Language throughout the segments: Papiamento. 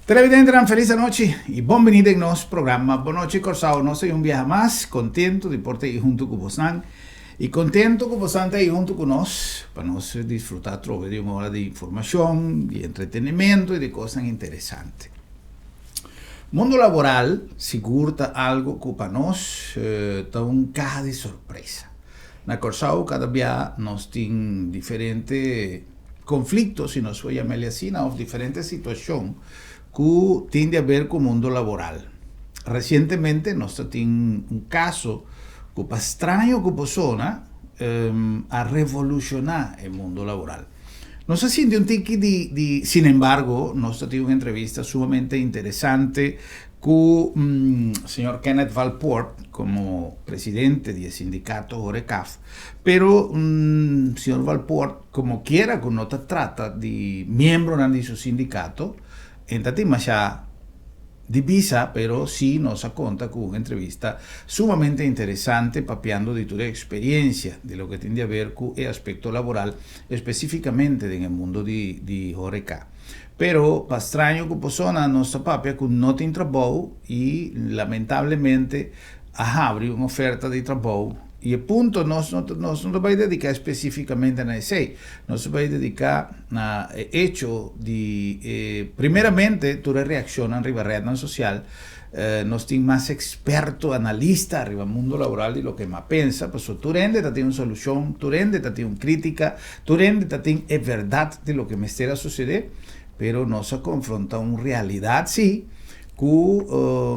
Televidentenan, felis anochi i bon bini den nos programa Bon Nochi Kòrsou. Nos ta un biaha mas kontentu di por ta ei huntu ku bosnan i kontentu ku bosnan ta ei huntu ku nos pa nos disfrutá atrobe di un ora di informashon, di entretenimentu i di kosnan interesante. Mundu laboral sigur ta algu ku pa nos ta un kaha di sorpresa. Na Kòrsou kada biaha nos tin diferente konflikto, si nos por yam'el asina, òf diferente situashon ku tin di aber ku mundu laboral. Resientemente nos ta tin un kaso ku pa straño ku por sona a revolushoná e mundu laboral. Nos a sinti un tiki di di sinembargo nos ta tin un entrevista sumamente interesante ku señor Kenneth Valpoort komo presidente di e sindikato Horecaf. Pero señor Valpoort komo kiera ku no ta trata di miembronan di su sindikato e ta tin masha di bisa, pero sí nos a konta ku un entrevista sumamente interesante papiando di tur e eksperiencia di loke tin di haber ku e aspekto laboral espesífikamente den e mundo di di horeca. Pero pa straño ku por sona nos ta papia ku no tin trabou i lamentablemente a habri un oferta di trabou i e punto nos no nos no ta bai dediká espesífikamente na esei, nos ta bai dediká na e echo di e primeramente tur e reakshonnan riba rednan sosial. Nos tin mas eksperto, analista riba mundo laboral di loke m'a pensa, pasobra tur hende ta tin un solushon, tur hende ta tin un krítika, tur hende ta tin e bèrdat di loke mester a susedé, pero nos a konfrontá un realidat sí ku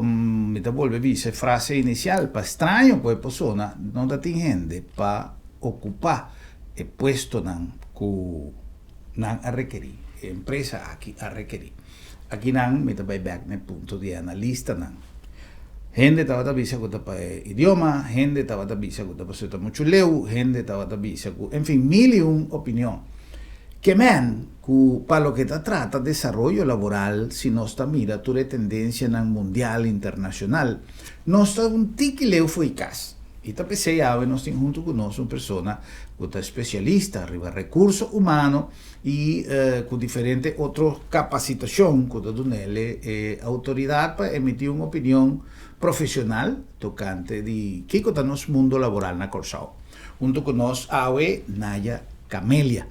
mi ta bolbe bisa e frase inisial, pa straño ku e por sona, no ta tin hende pa okupá e puestonan ku nan a rekerí, e empresa aki a rekerí. Akinan mi ta bai bek na e punto di e analistanan. Hende tabata bisa ku ta pa e idioma, hende tabata bisa ku ta pasobra ta muchu leu, hende tabata bisa ku, enfin, mil i un opinion. Ke men ku pa loke ta trata desaroyo laboral, si nos ta mira tur e tendensianan mundial, internashonal, nos ta un tiki leu fo'i kas. I ta p'esei awe nos tin huntu ku nos un persona ku ta spesialista riba rekurso humano, i ku diferente otro kapasitashon ku ta dun'el e outoridat pa emití un opinion profeshonal tokante di kiko ta nos mundo laboral na Kòrsou. Huntu ku nos awe Naya Camelia.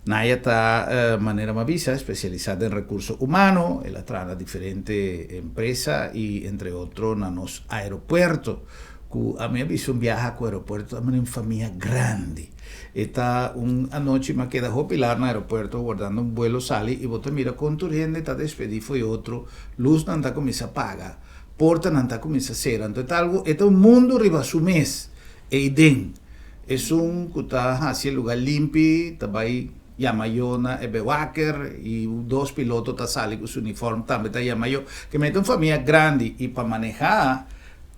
Naya ta, manera mi a bisa, spesialisá den rekurso humano, el a traha na diferente empresa i entre otro na nos aeropuerto, ku ami a bisa un biaha ku aeropuerto ta manera un famia grandi. E ta un anochi m'a keda hopi lar na aeropuerto wardando un buelo sali i bo ta mira kon tur hende ta despedí fo'i otro, lusnan ta kuminsá paga, portanan ta kuminsá sera. Anto e ta algu, e ta un mundu riba su mes eiden. Esun ku ta hasi e lugá limpi ta bai yama yo na e bewaker i dos piloto ta sali ku su uniform tambe ta yama yo. Ke mester un famia grandi i pa manehá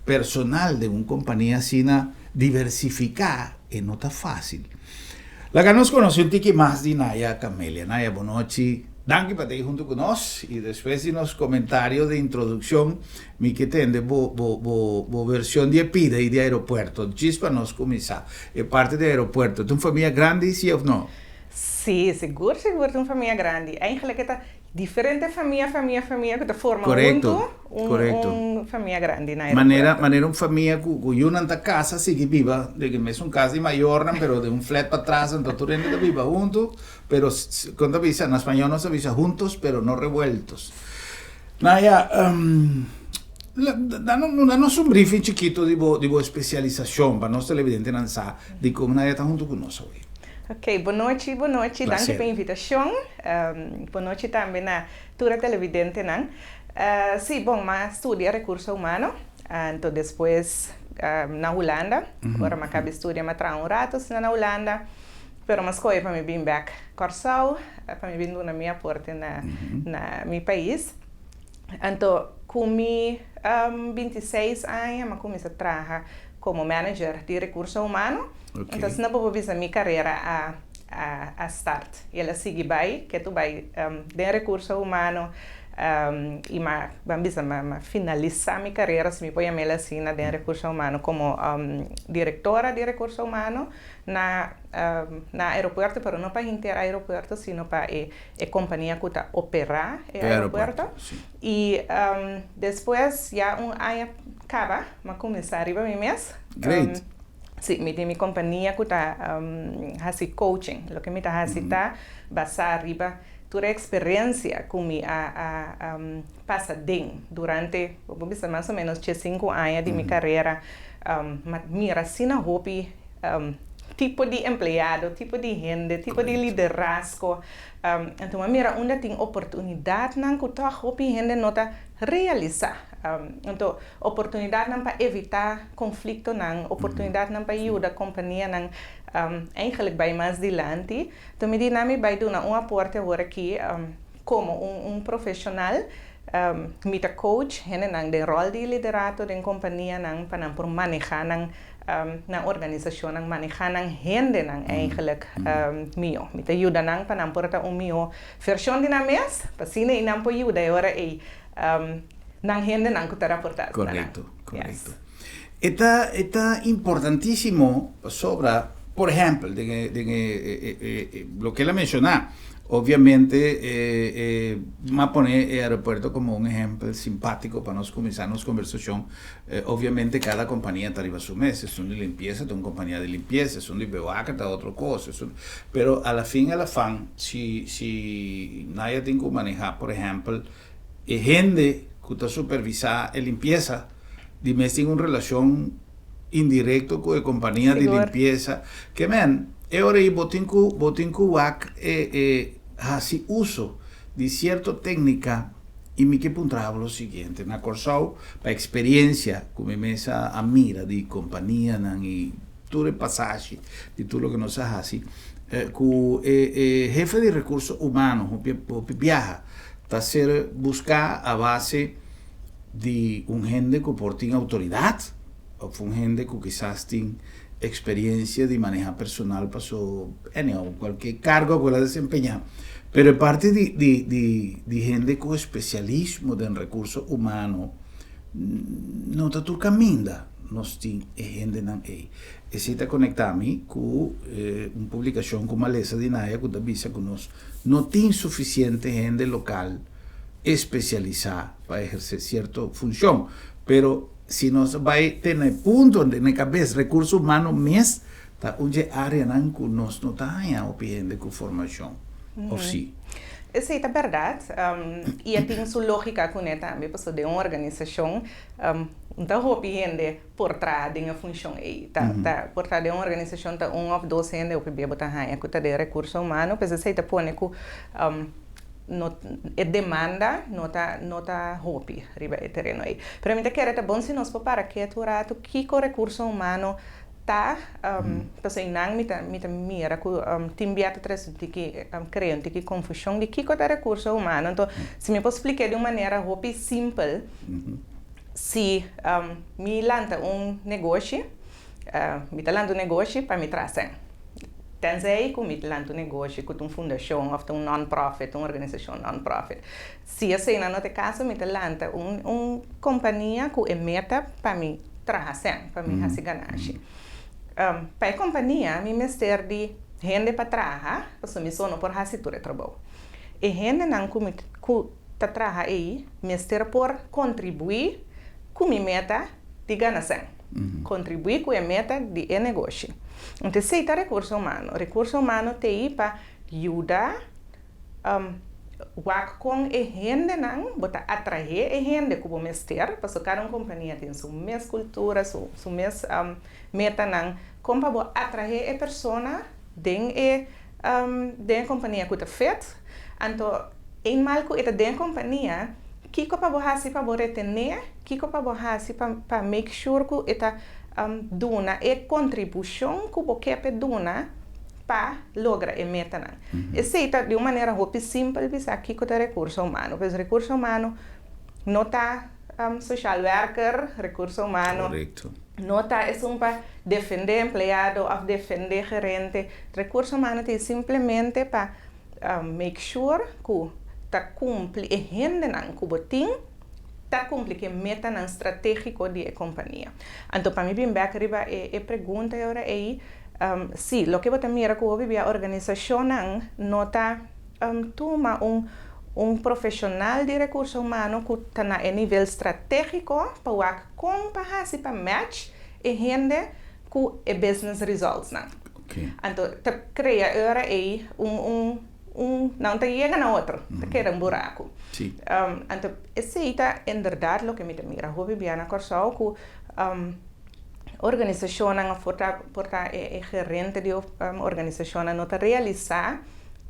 personal den un kompania asina diversifiká e no ta fásil. Laga nos konosé un tiki mas di Naya Camelia. Naya, bon nochi. Danki pa ta ei huntu ku nos i despues di nos komentario di introdukshon mi ke tende bo bo bo bo vershon di e pida ei di aeropuerto. Djis pa nos kuminsá. E parti di aeropuerto ta un famia grandi si òf no? Sí, sigur sigur ta un famia grandi. Eigenlijk e ta Diferente famia, famia, famia ku ta forma Korekto, huntu un korekto. un famia grandi na Manera, aeropuerto. manera un famia ku ku yunan ta kasa sigui biba den e mesun kas di mayornan pero den un flat patras anto tur hende ta biba huntu pero kon ta bisa na spañol nos ta bisa juntos pero no revueltos. Naya, da nos un briefing chikito di bo di bo espesialisashon pa nos televidentenan sa dikon Naya ta huntu ku nos awe. Ok, bonochi, bonochi, danki Placer. pa invitashon. Bonochi tambe na tur e televidentenan. Sí, bon, m'a studia Rekurso Humano, anto despues na Hulanda. Ora m'a kaba e studia m'a traha un rato asina na Hulanda, pero m'a skohe pa mi bin bèk Kòrsou, pa mi bin duna mi aporte na na mi pais. Anto ku mi 26 aña m'a kuminsá traha komo manager di Rekurso Humano. Anto asina bo por bisa mi karera a a start. I el a sigui bai, ke tu bai den rekurso humano. I m'a ban bisa m'a finalisá mi karera, si mi por yam'el asina, den rekurso humano komo direktora di rekurso humano na na aeropuerto, pero no pa henter aeropuerto, sino pa e e kompania ku ta operá e aeropuerto. I despues ya un aña kaba m'a kuminsá riba mi mes. Great. Sí, mi tin mi kompania ku ta hasi coaching. Loke mi ta hasi ta basá riba tur e eksperensia ku mi a a pasa den durante, bo por bisa mas o ménos diesinku aña di mi karera. M'a mira asina hopi tipo di empleado, tipo di hende, tipo di liderazgo. Anto m'a mira unda tin oportunidatnan ku tòg hopi hende no ta realisá. Anto oportunidatnan pa evitá konfliktonan, oportunidatnan pa yuda kompanianan eigenlijk bai mas dilanti. Anto mi di nan mi bai duna un aporte awor aki komo un profeshonal. Mi ta coach hendenan den ròl di liderato den kompanianan pa nan por manehá nan nan organisashonnan, manehá nan hendenan eigenlijk mihó. Mi ta yuda nan pa nan por ta un mihó vershon di nan mes, pa asina ei nan por yuda e ora ei nan hendenan ku ta raportá na nan. Korekto, korekto. E ta e ta importantísimo pasobra, por ehèmpel, den e den e e loke el a menshoná, obviamente e e a pone e aeropuerto komo un ehèmpel simpátiko pa nos kuminsá nos kombersashon. Obviamente kada kompania ta riba su mes, esun di limpiesa ta un kompania di limpiesa, esun di bewaka ta otro kos, esun, pero a la fin a la fan si si Naya tin ku manehá, por ehèmpel, E hende ku ta supervisá e limpiesa di mes tin un relashon indirekto ku e kompania di limpiesa. Ke men, e ora ei bo tin ku bo tin ku wak e e hasi uso di sierto téknika i mi ke puntra bo lo siguiente, na Kòrsou pa eksperiensia ku mi mes a mira di kompanianan i tur e pasashi di tur loke nos a hasi ku e e hefe di rekurso humano hopi hopi biaha ta ser buská a base di un hende ku por tin outoridat òf un hende ku kisas tin eksperensia di manehá personal paso anyhow kualke kargo ku el a desempeñá. Pero e parti di di di di hende ku espesialismo den rekurso humano no ta tur kaminda nos tin e hendenan ei. Esei ta konektá mi ku un publikashon ku Malesa di Naya ku ta bisa ku nos No tin sufisiente hende lokal espesialisá pa ehersé sierto funshon, pero si nos bai te na e punto den e kabes, rekurso humano mes ta un dje áreanan ku nos no ta haña hopi hende ku formashon, òf si? Esei ta bèrdat, i e tin su lógika kuné tambe, pasobra den un organisashon no ta hopi hende por traha den e funshon ei. Ta ta por traha den un organisashon ta un òf dos hende hopi bia bo ta haña ku ta den rekurso humano, pues esei ta pone ku no e demanda no ta no ta hopi riba e tereno ei. Pero mi ta kere ta bon si nos por para ketu un ratu kiko rekurso humano ta, pasobra einan mi ta mi ta mira ku tin bia ta trese un tiki krea un tiki konfushon di kiko ta rekurso humano. Anto si mi por splik'é di un manera hopi simpel. Si mi lanta un negoshi, mi ta lanta un negoshi pa mi traha sèn. Tenzij ku mi lanta un negoshi ku ta un fundashon òf ta un non-profit, un organisashon non-profit. Si eseinan no ta e kaso, mi ta lanta un un kompania ku e meta pa mi traha sèn, pa mi hasi ganashi. Pa e kompania mi mester di hende pa traha, pasobra mi so no por hasi tur e trabou. E hendenan ku mi ku. ta traha ei mester por kontribuí ku mi meta di gana sèn, kontribuí ku e meta di e negoshi. Enton esei ta rekurso humano. Rekurso humano t'ei pa yuda wak kon e hendenan, bo ta atraé e hende ku bo mester, pasobra kada un kompania tin su mes kultura, su mes metanan, kon pa bo atraé e persona den e den e kompania ku ta fit, anto eenmaal ku e ta den e kompania, kiko pa bo hasi pa bo retené, kiko pa bo hasi pa pa make sure ku e ta duna e kontribushon ku bo ke p'e duna pa logra e metanan. Esei ta di un manera hopi simpel bisa kiko ta rekurso humano. Pues rekurso humano no ta sociaal werker, rekurso humano no ta esun pa defendé empleado òf defendé gerente. Rekurso humano ta simplemente pa make sure ku. ta kumpli e hendenan ku bo tin ta kumpli ku e metanan stratégiko di e kompania. Anto pa mi bin bèk riba e e pregunta e ora ei, sí, loke bo ta mira ku hopi bia organisashonnan no ta tuma un un profeshonal di rekurso humano ku ta na e nivel stratégiko pa wak kon pa hasi pa match e hende ku e business resultsnan. Anto ta krea e ora ei un un un nan ta yega na otro, ta keda un buraku. Anto esei ta inderdaad loke mi ta mira hopi bia na Kòrsou ku organisashonnan òf por ta por ta e gerente di organisashonnan no ta realisá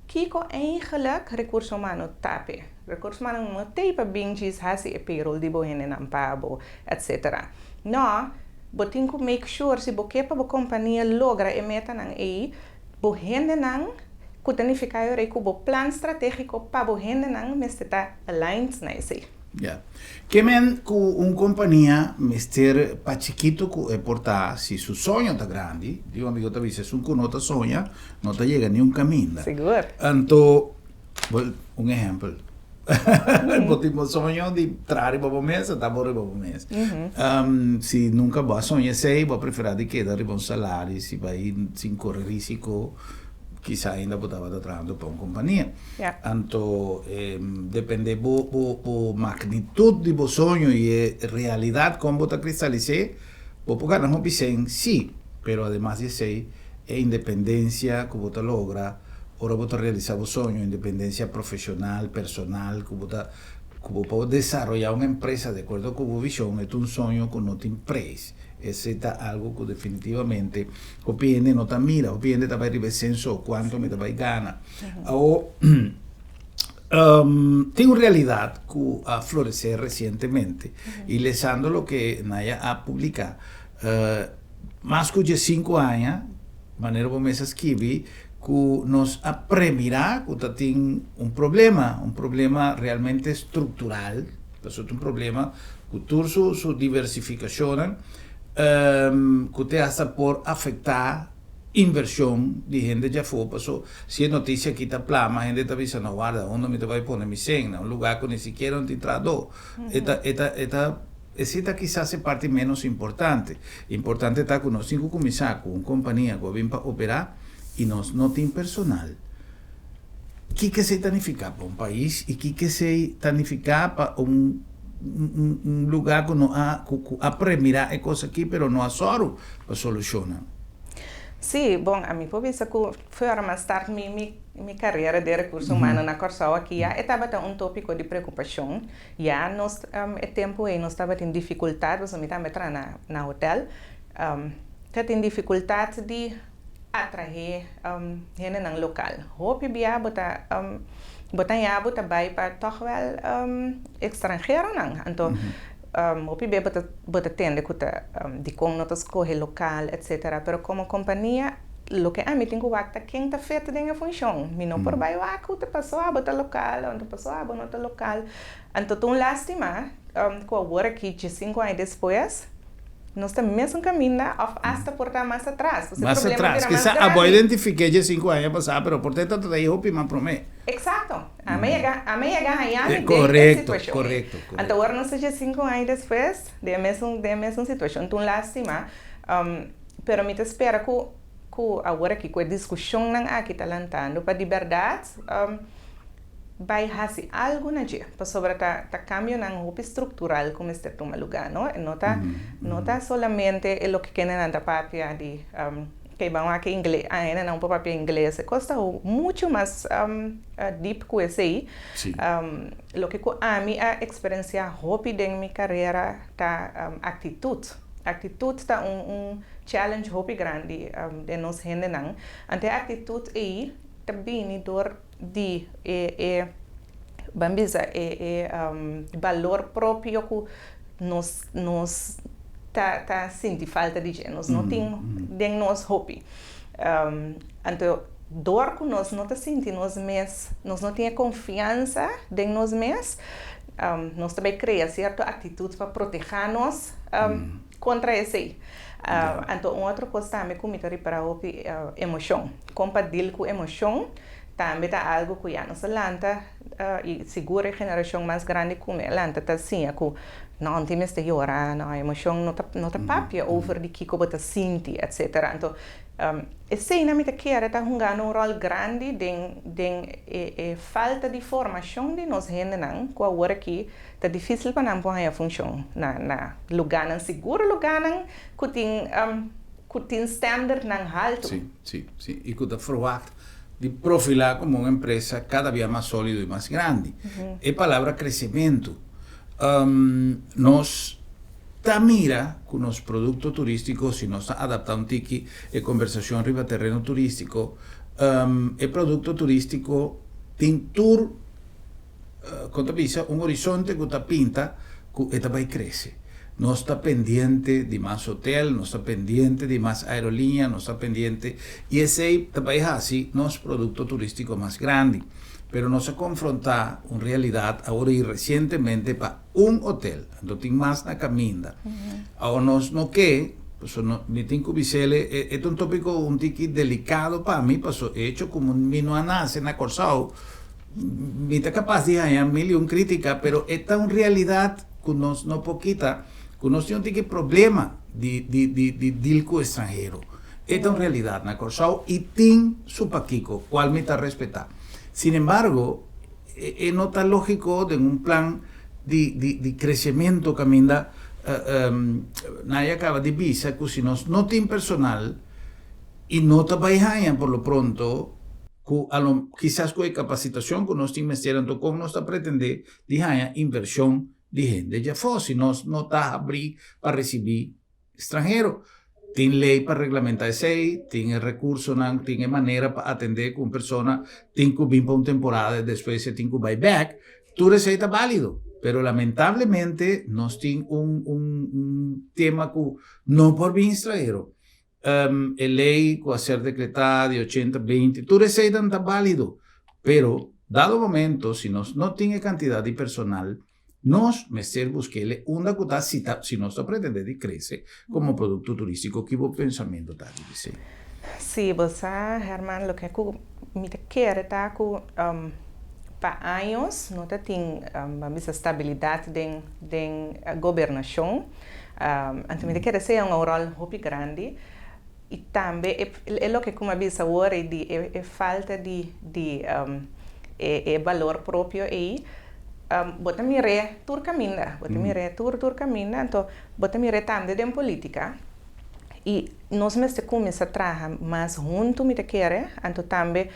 kiko eigenlijk rekurso humano ta p'e. Rekurso humano no t'ei pa bin djis hasi e payroll di bo hendenan pa bo etcetera. No, bo tin ku make sure si bo ke pa bo kompania logra e metanan ei, bo hendenan ku ta nifiká e ora ei ku bo plan stratégiko pa bo hendenan mester ta aligned na esei. Ya. Ke men ku un kompania mester pa chikitu ku e por ta si su soño ta grandi, di un amigo ta bisa esun ku no ta soña no ta yega niun kaminda. Sigur. Anto, wel, un ehèmpel, bo tin bo soño di traha riba bo mes, ta bo riba bo mes. Si nunka bo a soña esei, bo a preferá di keda riba un salario si bai sin kore risiko. Kisa ainda bo tabata trahando pa un kompania. Anto depende bo bo magnitut di bo soño i e realidat kon bo ta kristalis'é, bo por gana hopi sen, sí, pero ademas di esei e independensia ku bo ta logra ora bo ta realisá bo soño, independensia profeshonal, personal ku bo ta ku bo por desaroyá un empresa de akuerdo ku bo vishon, e ta un soño ku no tin preis. Esei ta algu ku definitivamente hopi hende no ta mira, hopi hende ta bai riba e senso kuantu mi ta bai gana. Awor, tin un realidat ku a floresé resientemente i lesando loke Naya a publiká, mas ku diesinku aña, manera bo mes a skibi, ku nos a premirá ku ta tin un problema, un problema realmente struktural, pasobra ta un problema ku tur su su diversifikashonnan ku te hasta por afektá invershon di hende djafó, paso si e notisia aki ta plama hende ta bisa no warda unda mi ta bai pone mi sèn, na un lugá ku ni sikiera no tin trahadó. E ta e ta e ta esei ta kisas e parti ménos importante. Importante ta ku nos tin ku kuminsá ku un kompania ku a bin pa operá i nos no tin personal. Kiko esei ta nifiká pa un pais i kiko esei ta nifiká pa un un lugá ku no a ku a premirá e kos aki pero no a sòru pa solushonnan? Sí, bon, ami por bisa ku for mi a start mi mi mi karera den rekurso humano na Kòrsou aki ya e tabata un tópiko di preokupashon. Ya nos e tempu ei nos tabatin difikultat, pasobra mi tambe traha na na hotèl, tabatin difikultat di atraé hendenan lokal. Hopi bia bo ta bo ta haña bo ta bai pa tòg wèl ekstranheronan. Anto hopi bia bo ta bo ta tende ku ta dikon no ta skohe lokal etsetera. Pero komo kompania loke ami tin ku wak ta ken ta fet den e funshon. Mi no por bai wak ku ta pasó abo ta lokal òf ta pasó abo no ta lokal. Anto ta un lástima ku awor aki diesinku aña despues Nos ta mesun caminda of hasta por ta mas atras. Pues e Mas problema atras. bira mas Kisa abo grandi. identifiké dje sinku aña pasá, pero por ta ta ta hopi mas promé. Exacto. Ami yega, ami yega haña mi den e Korekto, situashon ei. korekto, Anto korekto. awor nos ta dje sinku aña despues den e mesun, den e mesun situashon. Ta un lástima. Pero mi ta spera ku, ku awor aki ku e diskushonnan aki ta lantando pa di bèrdat Bai hasi algu na dje, pasobra ta ta kambionan hopi struktural ku mester tuma lugá, no? E no ta no ta solamente e loke kendenan ta papia di kei ban wak ingle, a hendenan por papia ingles, e kos ta muchu mas dip ku esei. Loke ku ami a eksperensiá hopi den mi karera ta aktitut. Aktitut ta un un challenge hopi grandi den nos hendenan. Anto e aktitut ei ta bini dor di e e ban bisa e e balor propio ku nos nos ta ta sinti falta di dje, nos no tin den nos hopi. Anto dor ku nos no ta sinti nos mes, nos no tin e konfiansa den nos mes, nos ta bai krea sierto aktitut pa protehá nos kontra esei. Anto un otro kos tambe ku mi ta ripará hopi, emoshon. Kon pa dil ku emoshon. Tambe ta algu ku ya nos a lanta i sigur e generashon mas grandi ku mi a lanta ta siña ku no tin mester yora, no emoshon no ta no ta papia over di kiko bo ta sinti etcetera. Anto eseinan mi ta kere ta hungando un ròl grandi den den e e falta di formashon di nos hendenan ku awor aki ta difísil pa nan por haña funshon na na lugánan sigur lugánan ku tin ku tin standardnan haltu. Sí, sí, sí. I ku ta verwagt di profilá komo un empresa kada bia mas sólido i mas grandi. E palabra kresementu, nos ta mira ku nos produkto turístiko, si nos ta adaptá un tiki e kombersashon riba tereno turístiko, e produkto turístiko tin tur, kon ta bisa, un horizonte ku ta pinta ku e ta bai krese. Nos ta pendiente di mas hotel, nos ta pendiente di mas aeroliña, nos ta pendiente i esei ta bai hasi nos produkto turístiko mas grandi. Pero nos a konfrontá un realidat awor i resientemente pa un hotel, anto tin mas na kaminda. Awor nos no ke, pasobra no mi tin ku bis'el e ta un tópiko un tiki delikado pa mi, pasobra e hecho ku mi no a nase na Kòrsou, Mi ta kapas di haña mil i un krítika, pero e ta un realidat ku nos no por kita, ku nos tin un tiki problema di di di di deal ku estranhero. E ta un realidat na Kòrsou i tin su pakiko, kual mi ta respetá. Sin embargo, e no ta lógiko den un plan di di di kresementu kaminda Naya kaba di bisa ku si nos no tin personal i no ta bai haña por lo pronto, Ku a lo kisas ku e kapasitashon ku nos tin mester anto kon nos ta pretendé di haña invershon di hende djafó si nos no ta habrí pa risibí stranhero? Tin lei pa reglamentá esei, tin e rekursonan, tin e manera pa atendé ku un persona tin ku bin pa un temporada i despues e tin ku bai bèk, tur esei ta bálido. Pero lamentablemente nos tin un un un tema ku no por bin stranhero. E ley cu a ser decreta di ochenta beinti, tur eseynan ta balido, pero dado momento si nos no tin e cantidad di personal, nos mester busquele unda cu ta si ta si nos ta pretende di crece como producto turistico. Ki bo pensamento ta riba esey? Sí, bo sa Herman, loke cu mi ta kere ta cu pa años no ta tin, ban bisa, stabilidad den den gobernacion. Anto mi ta kere sea un ròl hopi grandi i tambe e loke ku mi a bisa awor ei di e falta di di e balor propio ei, bo ta mir'é tur kaminda, bo ta mir'é tur tur kaminda, anto bo ta mir'é tambe den polítika i nos mester kuminsá traha mas huntu mi ta kere, anto tambe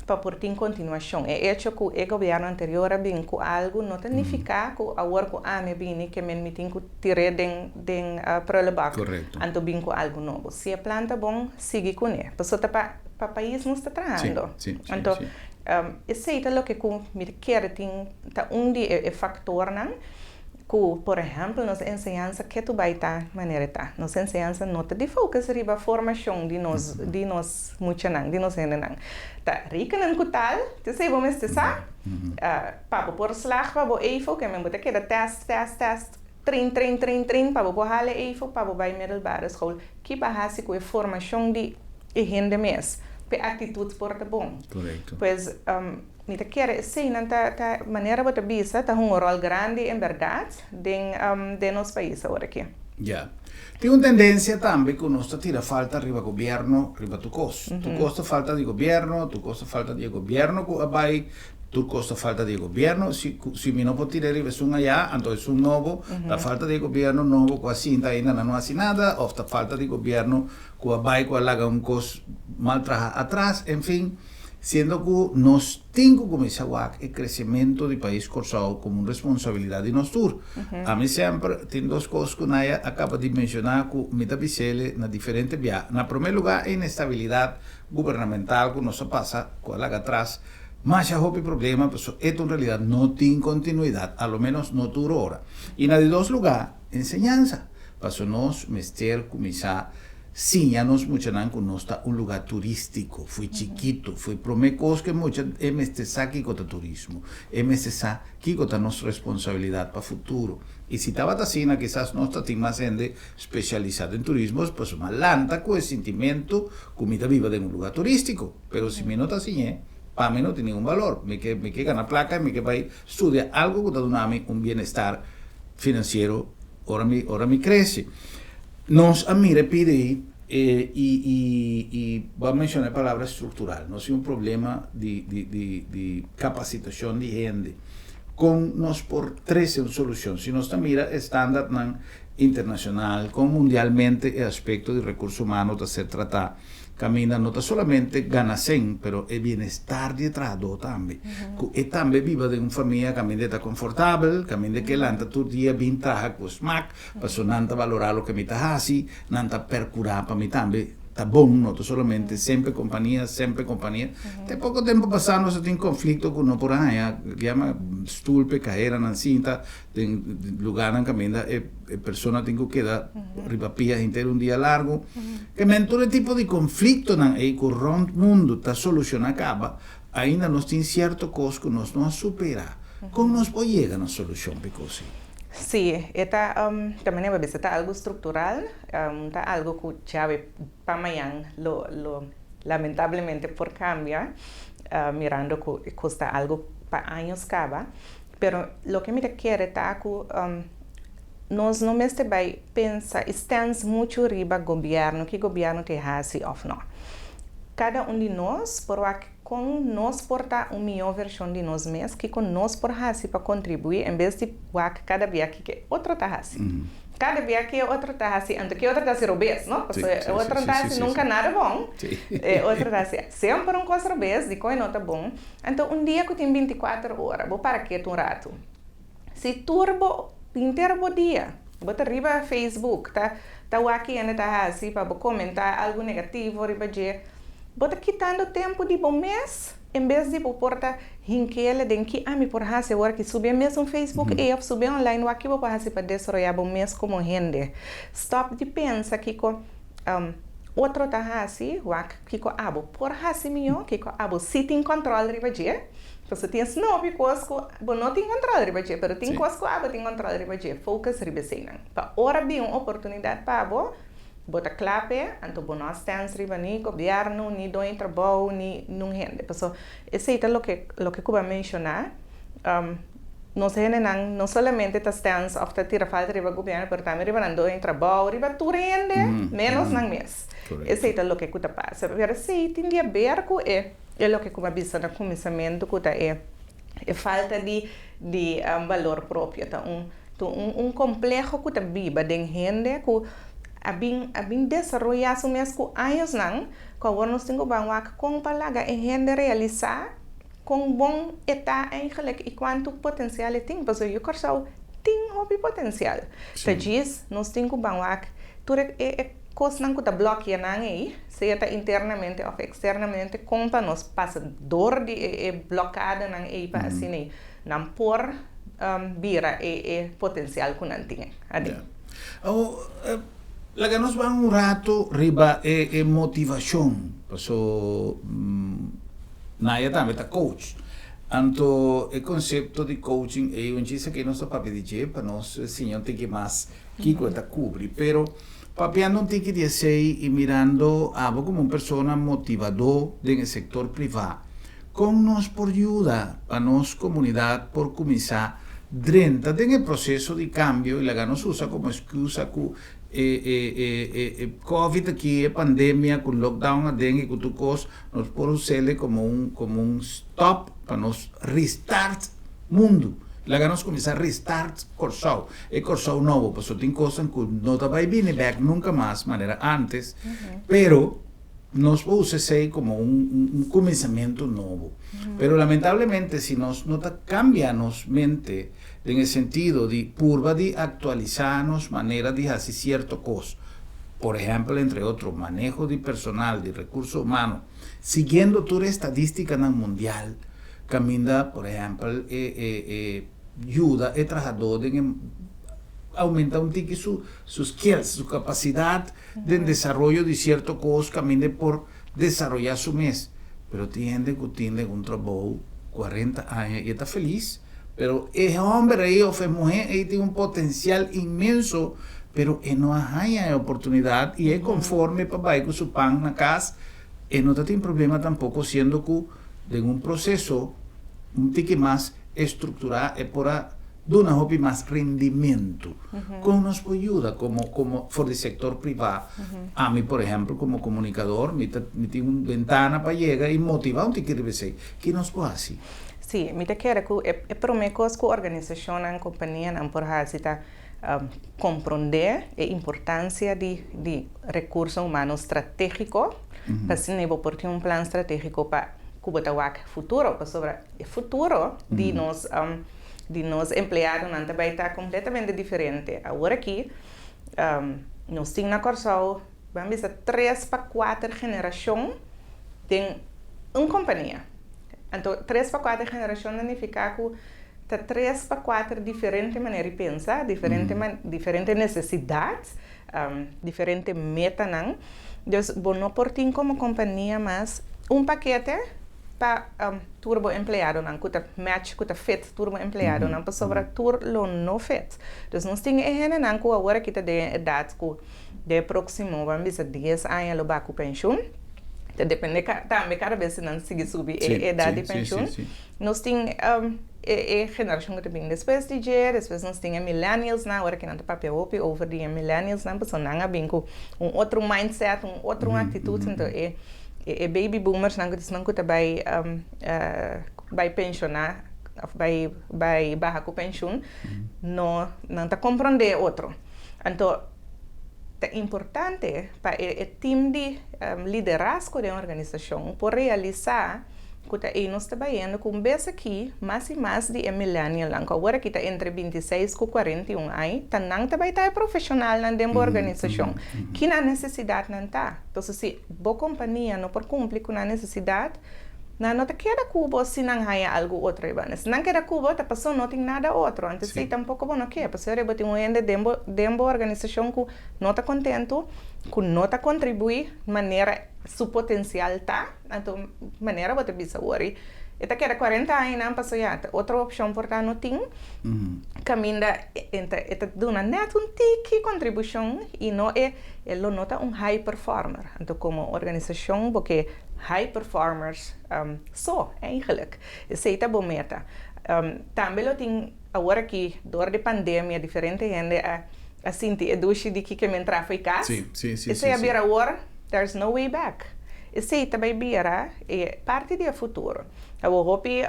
pa por tin kontinuashon. E echo ku e gobièrnu anterior a bin ku algu no ta nifiká ku awor ku ami a bini ke men mi tin ku tir'é den den prullenbak anto bin ku algu nobo. Si e plan ta bon, sigui kuné. Pasobra ta pa pa pais nos ta trahando. Anto esei ta loke ku mi ta kere tin ta un di e faktornan Ku, por ehèmpel, nos enseñansa ketu bai ta manera e ta. Nos enseñansa no ta di focus riba formashon di nos di nos muchanan, di nos hendenan. Ta rekenen ku tal, t'esei bo mester sa, pa bo por slag pa bo eifo, ke men bo ta keda tèst, tèst, tèst, train, train, train, train pa bo por hala e eifo pa bo bai middelbare school. Ki bo a hasi ku e formashon di e hende mes? P'e aktitut por ta bon. Pues. Mi ta kere eseinan ta ta manera bo ta bisa ta hunga un ròl grandi en bèrdat den den nos pais awor aki. Ya. Tin un tendensia tambe ku nos ta tira falta riba gobièrnu riba tur kos. Tur kos ta falta di gobièrnu, tur kos ta falta di e gobièrnu ku a bai, tur kos ta falta di e gobièrnu. Si ku si mi no por tira riba esun ayá, anto esun nobo ta falta di e gobièrnu nobo ku a sinta ainda nan no hasi nada òf ta falta di gobièrnu ku a bai ku a laga un kos mal traha atras, enfin. Siendo ku nos tin ku kuminsá wak e kresementu di pais Kòrsou komo un responsabilidat di nos tur. Ami semper tin dos kos ku Naya a kaba di menshoná ku mi ta bis'el na diferente bia. Na promé lugá e inestabilidat gubernamental ku nos a pasa ku a laga atras masha hopi problema pasobra e ta un realidat no tin kontinuidat, a lo ménos no tur ora. I na di dos lugá enseñansa, pasobra nos mester kuminsá Siña nos muchanan ku nos ta un lugá turístiko. Fo'i chikitu, fo'i promé kos ku e mucha e mester sa kiko ta turismo. E mester sa kiko ta nos responsabilidat pa futuro. I si tabata asina kisas nos ta tin mas hende spesialisá den turismo pasobra mi a lanta ku e sintimentu ku mi ta biba den un lugá turístiko. Pero si mi no ta siñ'é. Pa mi no tin ningun balor. Mi ke mi ke gana plaka, mi ke bai studia algu ku ta duna mi un bienestar finansiero ora mi ora mi krese. Nos a mira e pidi ei i i i bo a menshoná e palabra struktural. Nos tin un problema di di di di kapasitashon di hende. Kon nos por trese un solushon? Si nos ta mira e standardnan internashonal, kon mundialmente e aspekto di rekurso humano ta ser tratá, Kaminda no ta solamente gana sen, pero e bienestar di e trahadó tambe. Ku e tambe biba den un famia kaminda e ta konfortabel, kaminda e ke lanta tur dia bin traha ku smak, pasobra nan ta balorá loke mi ta hasi, nan ta perkurá pa mi tambe ta bon, no ta solamente semper kompania, semper kompania. Te poko tempu pasá nos a tin konflikto ku no por a haña, yama stul p'e kaheranan sinta, Den lugarnan kaminda e persona tin ku keda riba pia henter un dia largu. Ke men tur e tipo di konfliktonan ei ku rònt mundu ta solushoná kaba, ainda nos tin sierto kos ku nos no a superá. Kon nos por yega na solushon p'e kos ei? Sí, e ta, ta manera bo a bisa, ta algu struktural, ta algu ku djawe pa mañan lo lo lamentablemente por kambia, mirando ku e kos ta algu pa años kaba. Pero loke mi ta kere ta ku nos no mester bai pensa i stens muchu riba gobièrnu, ki gobièrnu ta hasi òf no. Kada un di nos por wak kon nos por ta un mihó vershon di nos mes, kiko nos por hasi pa kontribuí en bes di wak kada bia kiko e otro ta hasi. Kada bia ki e otro ta hasi, anto ki e otro ta hasi robes, no? Pasobra e otro no ta hasi nunka nada bon, e otro ta hasi semper un kos robes, dikon e no ta bon. Anto un dia ku tin bintikuater ora, bo para ketu un ratu. Si tur bo, henter bo dia, bo ta riba Facebook ta ta wak ki hende ta hasi pa bo komentá algu negativo riba dje, bo ta kitando tempu di bo mes en bes di bo por ta hinkele den ki ami por hasi awor ki subi e mesun Facebook ei òf subi online wak ki bo por hasi pa desaroyá bo mes komo hende. Stòp di pensa kiko otro ta hasi, wak kiko abo por hasi mihó, kiko abo sí tin kòntròl riba dje. Pasobra tin snopi kos ku bo no tin kòntròl riba dje, pero tin kos ku abo tin kòntròl riba dje. Focus riba eseinan. Pa ora bin un oportunidat pa bo, bo ta kla p'e, anto bo no a stèns riba ni gobièrnu, ni doño trabou, ni nun hende. Pasobra esei ta loke loke ku bo a menshoná. Nos hendenan no solamente ta stèns òf ta tira falta riba gobièrnu, pero tambe riba nan doño trabou, riba tur hende, ménos nan mes. Esei ta loke ku ta pasa. Pero esei tin di haber ku e e loke ku mi a bisa na kuminsamentu ku ta e e falta di di balor propio. Ta un ta un un kompleho ku ta biba den hende ku a bin a bin desaroyá su mes ku añosnan ku awor nos tin ku ban wak kon pa laga e hende realisá Kon bon e ta eigenlijk i kuantu potensial e tin, pasobra yu Kòrsou tin hopi potensial. Ta djis nos tin ku ban wak tur e e kosnan ku ta blòkia nan ei, sea ta internamente òf eksternamente, kon pa nos pasa dor di e e blòkadanan ei pa asina ei nan por bira e e potensial ku nan tin aden. Awor, laga nos ban un ratu riba e e motivashon, paso Naya tambe ta coach. Anto e konsepto di coaching ei un chis aki nos ta papia di dje pa nos siña un tiki mas kiko e ta kubri. Pero papiando un tiki di esei i mirando abo komo un persona motivadó den e sektor privá, kon nos por yuda pa nos komunidat por kuminsá drenta den e proseso di kambio i laga nos usa komo eskusa ku e e e e covid aki, e pandemia ku lockdown aden i ku tur kos, Nos por us'el como un como un stop pa nos restart mundu. Laga nos cuminsa restart Corsou, e Corsou nobo, pasobra tin cosnan cu no ta bay bini bek nunca mas manera antes, pero nos por usa esey como un un cuminsamento nobo. Pero lamentablemente si nos no ta cambia nos mente den e sentido di purba di actualisa nos manera di haci cierto cos, Por ehèmpel, entre otro, maneho di personal, di rekurso humano, siguiendo tur e estadístikanan mundial kaminda, por ehèmpel, e e e yuda e trahadó den e aumenta un tiki su su skills, su kapasidat den desaroyo di sierto kos kaminda e por desaroyá su mes. Pero tin hende ku tin den un trabou kuarenta aña i e ta felis. Pero e hòmber ei òf e muhé ei tin un potensial inmenso, pero e no a haña e oportunidat i e konforme pa bai ku su pan na kas, e no ta tin problema tampoko siendo ku Den un proseso un tiki mas estrukturá e por a duna hopi mas rendimentu. Kon nos por yuda komo komo for di sektor privá? Ami por ehèmpel komo komunikador mi ta mi tin un bentana pa yega i motivá un tiki riba esei. Ki nos por hasi? Sí, mi ta kere ku e e promé kos ku organisashonnan, kompanianan por hasi ta komprondé e importansia di di rekurso humano stratégiko pa asina bo por tin un plan stratégiko pa ku bo ta wak futuro pasobra e futuro di nos di nos empleadonan ta bai ta kompletamente diferente. Awor aki nos tin na Kòrsou ban bisa tres pa kuater generashon den un kompania. Anto tres pa kuater generashon ta nifiká ku ta tres pa kuater diferente manera di pensa, diferente diferente nesesidat, diferente metanan. Dus bo no por tin komo kompania mas un pakete pa tur bo empleadonan ku ta match, ku ta fit tur bo empleadonan, pasobra tur lo no fit. Dus nos tin e hendenan ku awor aki ta den e edat ku den e próksimo, ban bisa dies aña lo bai ku penshun. Ta depende tambe kada bes si nan sigui subi e edat di penshun. Nos tin e generashon ku ta bin despues di dje, despues nos tin e millennialsnan, ora ku nan ta papia hopi over di e millennialsnan pasobra nan a bin ku un otro mindset, un otro aktitut, anto e e baby boomersnan ku ta esnan ku ta bai bai penshoná òf bai bai baha ku penshun no nan ta komprondé otro. Anto ta importante pa e tim di liderazgo den organisashon por realisá ku ta ei nos ta bayendo ku un bes aki mas i mas di e millennialnan ku awor aki ta entre 26 ku 41 ai ta nan ta bai ta e profeshonalnan den bo organisashon. Ki nan nesesidatnan ta? Entonces si bo kompania no por kumpli ku nan nesesidat, nan no ta keda ku bo si nan haña algu otro riba. Si nan keda ku bo ta paso no tin nada otro. Antes ei tampoko bo no ke pasobra bo tin un hende den bo den bo organisashon ku no ta kontentu, ku no ta kontribuí manera su potensial ta. Anto manera bo ta bisa awor i e ta keda 40 añanan paso ya ta otro opshon por ta no tin kaminda e ta e ta duna nèt un tiki kontribushon i no e e lo no ta un high performer. Anto komo organisashon bo ke high performers so eigenlijk esei ta bo meta. Tambe lo tin awor aki dor di pandemia diferente hende a a sinti e dushi di kiko men traha fo'i kas. Esei a bira awor there's no way back. Esei ta bai bira e parti di e futuro. Awor hopi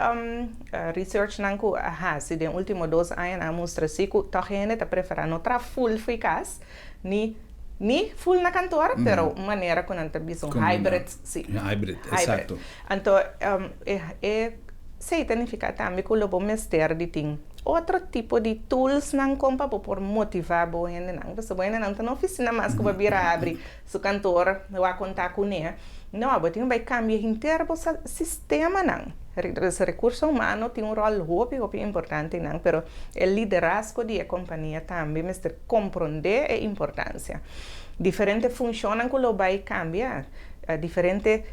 researchnan ku a hasi den ultimo dos añanan a mustra si ku tòg hende ta preferá no traha full fo'i kas ni ni full na kantor pero un manera ku nan ta bisa un hybrid si. Hybrid, esakto. Anto e esei ta nifiká tambe ku lo bo mester di tin otro tipo di toolsnan kon pa bo por motivá bo hendenan. Pasobra bo hendenan ta na ofisina mas ku bo bira habri su kantor wak konta kuné. No, bo tin ku bai kambia henter bo sistemanan. Dus rekurso humano tin un ròl hopi hopi importante einan, pero e liderazgo di e kompania tambe mester komprondé e importansia. Diferente funshonnan ku lo bai kambia, diferente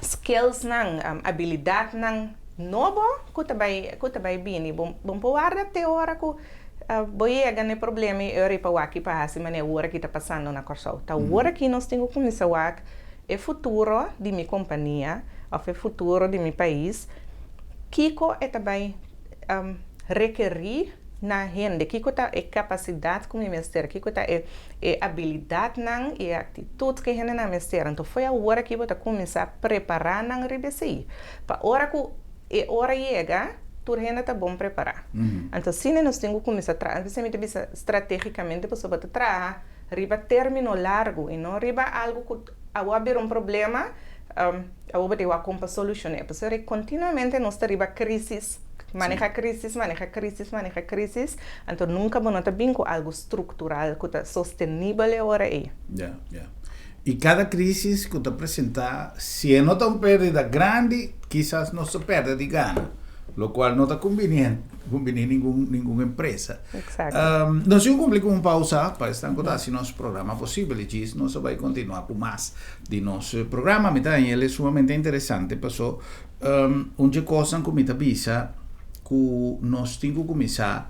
skillsnan, abilidatnan nobo ku ta bai ku ta bai bini. Bo bo por warda te ora ku bo yega na e problema i ora i pa wak pa hasi manera awor aki ta pasando na Kòrsou. Ta awor aki nos tin ku kuminsá wak e futuro di mi kompania òf e futuro di mi pais, kiko e ta bai rekerí na hende, kiko ta e kapasidat ku mi mester, kiko ta e e abilidatnan i e aktitut ku e hendenan mester. Anto fo'i awor aki bo ta kuminsá prepará nan riba esei. Pa ora ku e ora yega, tur hende ta bon prepará. Anto asina nos tin ku kuminsá traha. Anto mi ta bisa stratégikamente pasobra bo ta traha riba término largu i no riba algu ku awor a bira un problema, awor bo ta wak kon pa solushoné. Pasobra kontinuamente nos ta riba krísis, maneha krísis, maneha krísis, maneha krísis, anto nunka bo no ta bin ku algu struktural ku ta sostenibel e ora ei. Ya, ya. I kada krísis ku ta presentá, si e no ta un pèrdida grandi, kisas nos ta pèrdè di gana, lokual no ta kumbiniente, kumbiní ningun, ningun empresa. Exacto. Nos tin ku kumpli ku un pausa pa esnan ku ta hasi nos programa posibel i djis nos a bai kontinuá ku mas di nos programa. Mi ta haña el e sumamente interesante paso un dje kosnan ku mi ta bisa ku nos tin ku kuminsá.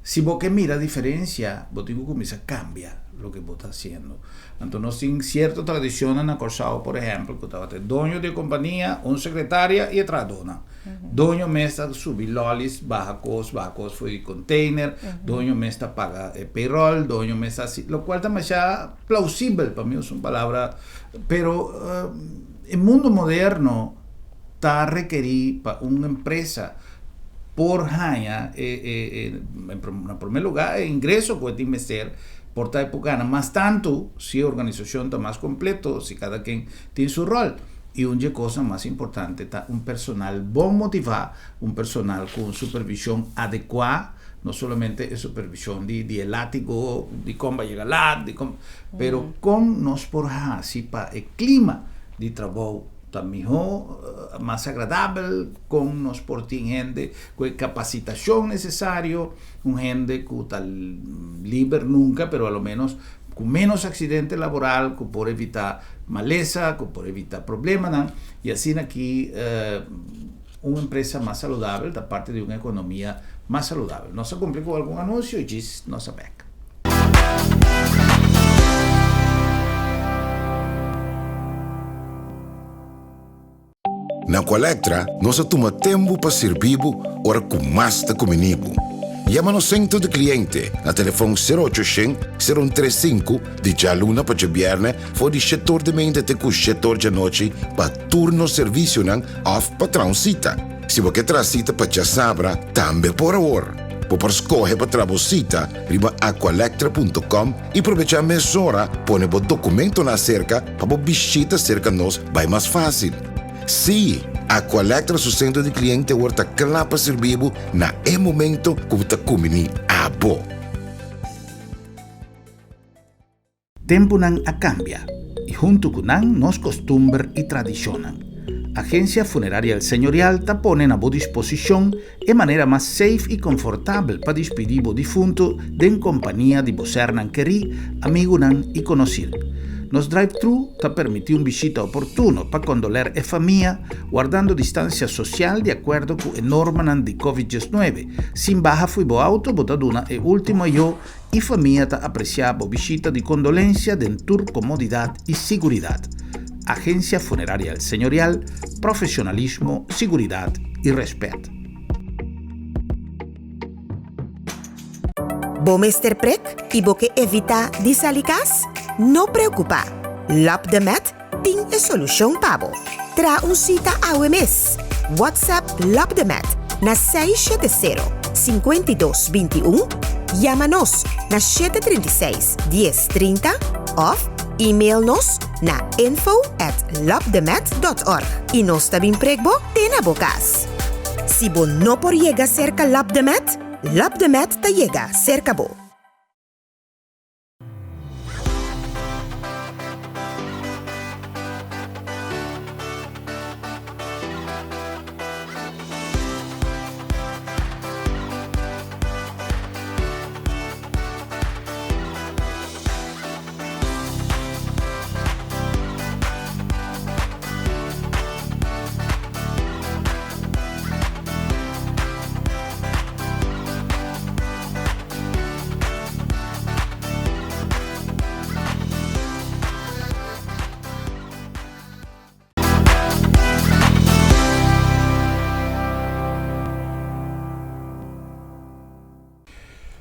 Si bo ke mira diferensia, bo tin ku kuminsá kambia loke bo ta hasiendo. Anto nos tin sierto tradishonnan na Kòrsou, por ehèmpel, ku tabata e doño di e kompania, un sekretaria i e trahadónan. Doño mes ta subi lòlis, baha kos, baha kos for di konteiner, doño mes ta paga e payroll, doño mes ta hasi, lokual ta masha plausibel, pa mi usa un palabra, pero e mundo moderno ta rekerí pa un empresa por haña e e na primer lugar e ingreso ku e tin mester por ta e por gana mas tantu si e organisashon ta mas kompleto, si kada ken tin su ròl. I un dje kosnan mas importante ta un personal bon motivá, un personal ku un supervishon adekuá, no solamente e supervishon di di e látigo, di kon bo a yega lat, di kon, pero kon nos por hasi pa e klima di trabou ta mihó, mas agradabel, kon nos por tin hende ku e kapasitashon nesesario, un hende ku ta liber nunka, pero a lo ménos ku ménos aksidente laboral, ku por evitá malesa, ku por evitá problemanan, i asina aki un empresa mas saludabel ta parti di un ekonomia mas saludabel. Nos a kumpli ku algun anunsio i djis nos a bèk. Na Aqualectra nos a tuma tempu pa sirbi bo ora ku mas ta kumini bo. Yama nos sentro di kliente na telefòn sero ocho shen, sero un tres sinku di djaluna pa djabièrnè for di shetor di meinta te ku shetor djanochi pa tur nos servisionan òf pa traha un sita. Si bo ke traha sita pa djasabra tambe por awor. Bo por skohe pa traha bo sita riba aqualectra punto com i probechá mesora pone bo dokumentonan aserka pa bo bishita serka nos bai mas fásil. Sí, Aqualectra su sentro di kliente awor ta kla pa sirbi bo na e momento ku bo ta kumbiní abo. Tempunan a kambia i huntu ku nan nos kostumber i tradishonnan. Agensia Funeraria El Señorial ta pone na bo disposishon e manera mas safe i konfortabel pa dispidí bo difuntu den kompania di bo sernan kerí, amigunan i konosir. Nos drive-thru ta permití un bishita oportuno pa kondoler e famia, wardando distansia sosial di akuerdo ku e normanan di Covid diesnuebe. Sin baha fo'i bo auto bo ta duna e último ayó i famia ta apresiá bo bishita di kondolensia den tur komodidat i siguridat. Agencia Funeraria El Señorial, profesionalismo, siguridad y respet. Bo mester prek i bo ke evitá di sali kas? No preokupá! Lap de Met tin e solushon pa bo. Traha un sita awe mes! WhatsApp Lap de Met na 670 52 21, yama nos na 736 10 30 òf email nos na info at lopdemet dot org i nos ta bin prek bo te na bo kas. Si bo no por yega serka Lopdemet, Lopdemet ta yega serka bo.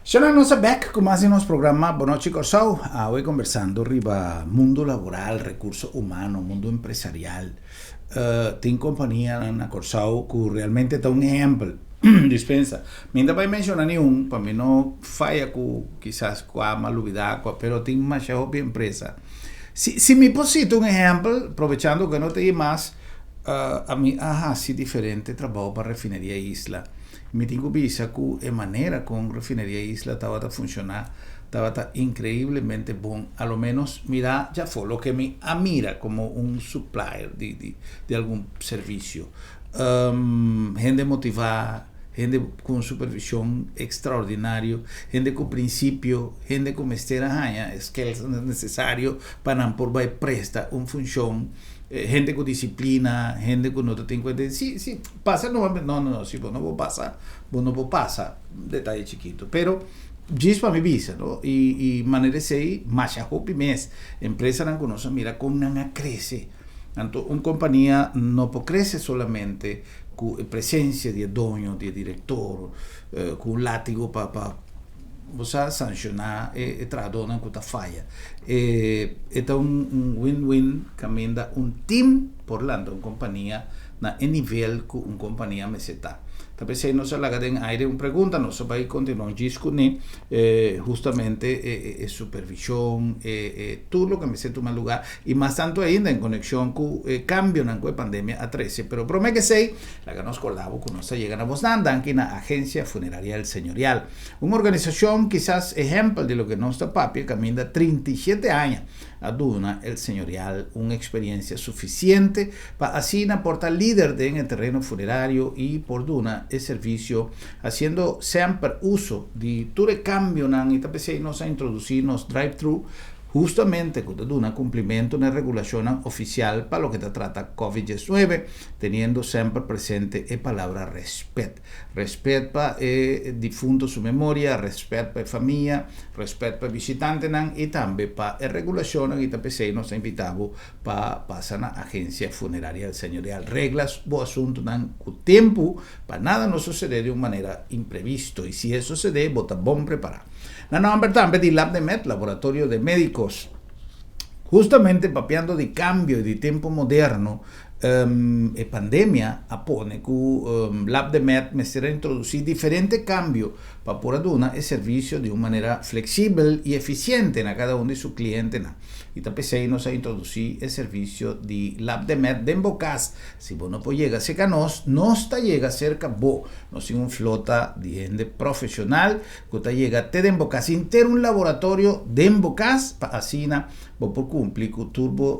Shana nos a bek ku mas di nos programa Bon Nochi Kòrsou. Awe kombersando riba mundo laboral, rekurso humano, mundo empresarial. Tin kompanianan na Kòrsou ku realmente ta un ehèmpel. Dispensa. Mi no ta bai menshoná niun pa mi no faya ku kisas kua mi a lubidá kua, pero tin masha hopi empresa. Si si mi por sita un ehèmpel, probechando ku e no ta ei mas, ami a hasi diferente trabou pa Refineria Isla. Mi tin ku bisa ku e manera kon Refineria Isla tabata funshoná tabata inkreiblemente bon, a lo ménos mirá djafó loke mi a mira komo un supplier di di di algun servisio. Hende motivá, hende ku un supervishon ekstraordinario, hende ku prinsipio, hende ku mester a haña e skills nesesario pa nan por bai presta un funshon. Hende ku disiplina, hende ku no ta tin kuenta, si, si, pasa normalmente, no, no, no, si bo no por pasa, bo no por pasa, detaye chikito, pero djis pa mi bisa, no, i, i manera esei masha hopi mes empresanan ku nos a mira kon nan a krese, anto un kompania no por krese solamente ku e presensia di e doño, di e direktor, ku un latigo pa, pa. Bo sa sanshoná e trahadónan ku ta faya. E ta un win-win kaminda un tim por lanta un kompania na e nivel ku un kompania mester ta. Ta p'esei nos a laga den aire un pregunta, nos a bai kontinuá un djis kuné, hustamente e supervishon, e tur loke mester tuma lugá i mas tantu ainda en konekshon ku e kambionan ku e pandemia a trese. Pero promé ku esei, Laga nos korda bo ku nos ta yega na bosnan danki na Agencia Funeraria El Señorial, un organisashon kisas ehèmpel di loke nos ta papia kaminda 37 aña a duna El Señorial un eksperiencia sufisiente pa asina por ta lider den e tereno funerario i por duna e servisio hasiendo semper uso di tur e kambionan i ta p'esei nos a introdusí nos drive-thru hustamente ku ta duna kumplimentu na e regulashonnan ofisial pa loke ta trata Covid 19. Teniendo semper presente e palabra respet. Respet pa e difunto su memoria, respet pa e famia, respet pa e bishitantenan i tambe pa e regulacionnan i ta p'esei nos ta invita bo pa pasa na Agencia Funeraria El Señorial. Regla bo asuntonan cu tempu pa nada no sucede di un manera imprevisto i si e sucede bo ta bon prepara. Na nomber tambe di Labdemed, Laboratorio de Medicos. Hustamente papiando di cambio i di tempo moderno, E pandemia a pone ku Labdemed mester a introdusí diferente kambio pa por a duna e servisio di un manera fleksibel i efisiente na kada un di su klientenan. I ta p'esei nos a introdusí e servisio di Labdemed den bo kas. Si bo no por yega serka nos, nos ta yega serka bo. Nos tin un flota di hende profeshonal ku ta yega te den bo kas. Henter un laboratorio den bo kas pa asina Bo por cumpli cu tur bo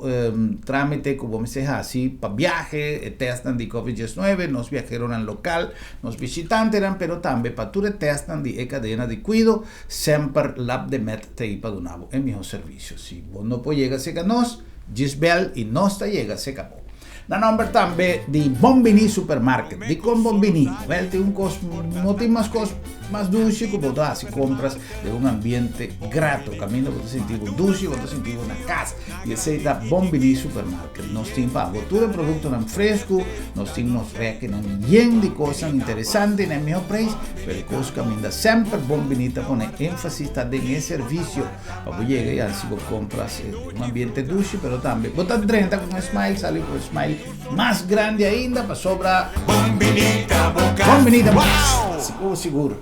tramite cu bo mester haci pa biahe, e testnan di covid 19, nos biaheronan local, nos bishitantenan, pero tambe pa tur e testnan di e cadena di cuido, semper Labdemed ta ei pa duna bo e miho servicio. Si bo no por yega cerca nos, djis bel y nos ta yega cerca bo. Na nomber tambe di Bon Bini Supermarket. Dikon Bon Bini? Wel tin un kos, no tin mas kos mas dushi ku bo ta hasi kompras den un ambiente grato. Kaminda bo ta sinti bo dushi, bo ta sinti bo na kas. I esei ta Bon Bini Supermarket. Nos tin pa bo tur e produktonan fresku, nos tin nos rekinan yen di kosnan interesante na e mihó preis, pero e kos kaminda semper Bon Bini ta pone énfasis ta den e servisio. Pa bo yega i hasi bo kompras den un ambiente dushi, pero tambe bo ta drenta ku un smile, sali ku un smile mas grandi ainda pasobra Bon binita bo kas. Bon binita bo kas, sigur sigur.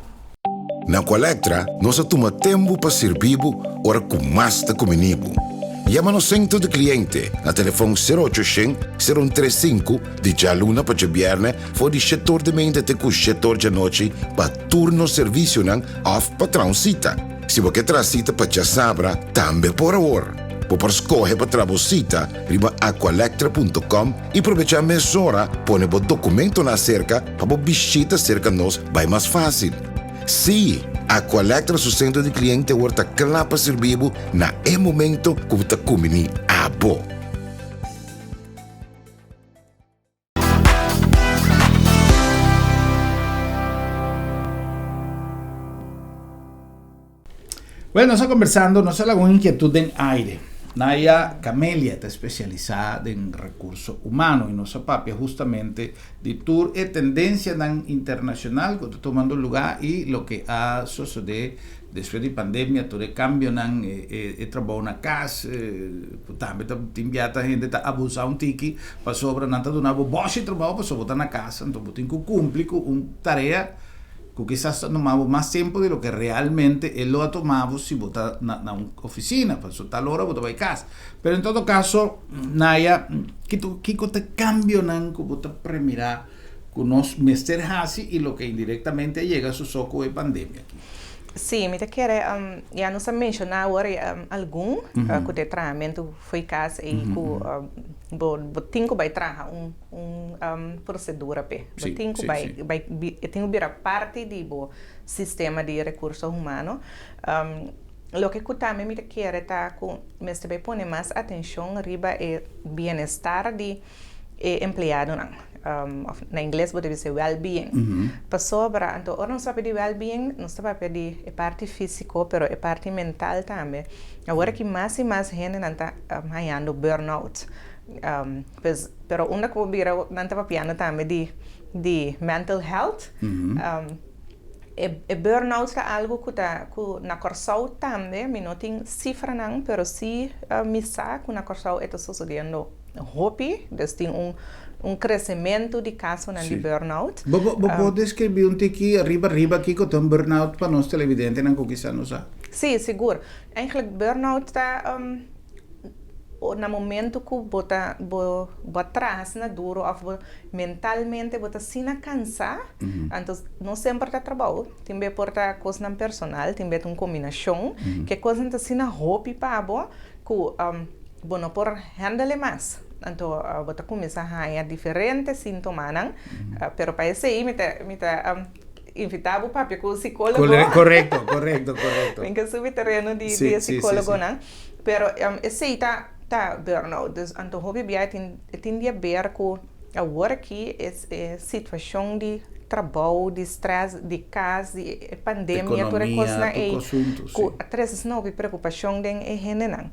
Na Aqualectra nos a tuma tempu pa sirbi bo ora ku mas ta kumini bo. Yama nos sentro di kliente na telefon sero ocho shen, sero un tres sinku di djaluna pa djabièrnè for di shetor di meinta te ku shetor djanochi pa tur nos servisionan òf pa traha un sita. Si bo ke traha sita pa djasabra, tambe por awor. Bo por skohe pa traha bo sita riba aqualectra punto com i probechá mesora pone bo dokumentonan aserka pa bo bishita serka nos bai mas fásil. Sí, Aqualectra su sentro di kliente awor ta kla pa sirbi bo na e momento ku bo ta kumbiní abo. Bueno, nos a conversando, nos a laga un inquietud den aire. Naya Camelia ta especialisa den recurso humano y nos a papia justamente di tur e tendencianan internacional cu ta tomando lugar y loke a sosode Despues di pandemia tur e cambionan, e trabou na cas, cu tambe ta tin bia ta hende ta abusa un tiki pasobra nan ta duna bo boshi trabou pasobra bo ta na cas, anto bo tin cu cumpli cu un tarea cu kisas ta tuma bo mas tempo di loke realmente e lo a tuma bo si bo ta na un oficina, pasobra tal ora bo ta bay cas. Pero en todo caso, Naya, kico ta e cambionan cu bo ta premira ku nos mester hasi i loke indirektamente a yega su so ku e pandemia aki. Sí, mi ta kere, ya nos a menshoná awor algun ku ta e trahamentu fo'i kas ei ku bo bo tin ku bai traha un un prosedura p'e. Bo tin ku bai bai e tin ku bira parti di bo sistema di rekurso humano. Loke ku tambe mi ta kere ta ku mester bai pone mas atenshon riba e bienestar di e empleadonan, òf na ingles bo ta bisa well-being. Pasobra anto ora nos papia di well-being nos ta papia di e parti físiko pero e parti mental tambe. Awor aki mas i mas hendenan ta hañando burnout. Pues pero unda ku bo bira nan ta papiando tambe di di mental health. E burnout ta algu ku ta ku na Kòrsou tambe, mi no tin sifranan, pero si mi sa ku na Kòrsou e ta sosodiendo hopi, dus tin un un kresementu di kasonan di burnout. Bo bo por deskribí un tiki riba riba kiko ta un burnout pa nos televidentenan ku kisas no sa? Sí, sigur. Eigenlijk burnout ta na momento ku bo ta bo bo a traha asina duro òf bo mentalmente bo ta asina kansá, anto no semper ta trabou, tin be por ta kosnan personal, tin be ta un kombinashon, ku e kosnan ta asina hopi pa bo ku bo no por handle mas. Anto bo ta kuminsá haña diferente síntomanan, pero pa esei mi ta mi ta invitá bo papia ku un sikólogo. Korekto, korekto, korekto. Mi ke subi tereno di e sikólogonan. Pero esei ta ta burnout. Dus anto hopi bia e tin e tin di haber ku awor aki e e situashon di trabou, di strès, di kas, di e pandemia, tur e kosnan ei ku a trese asina hopi preokupashon den e hendenan.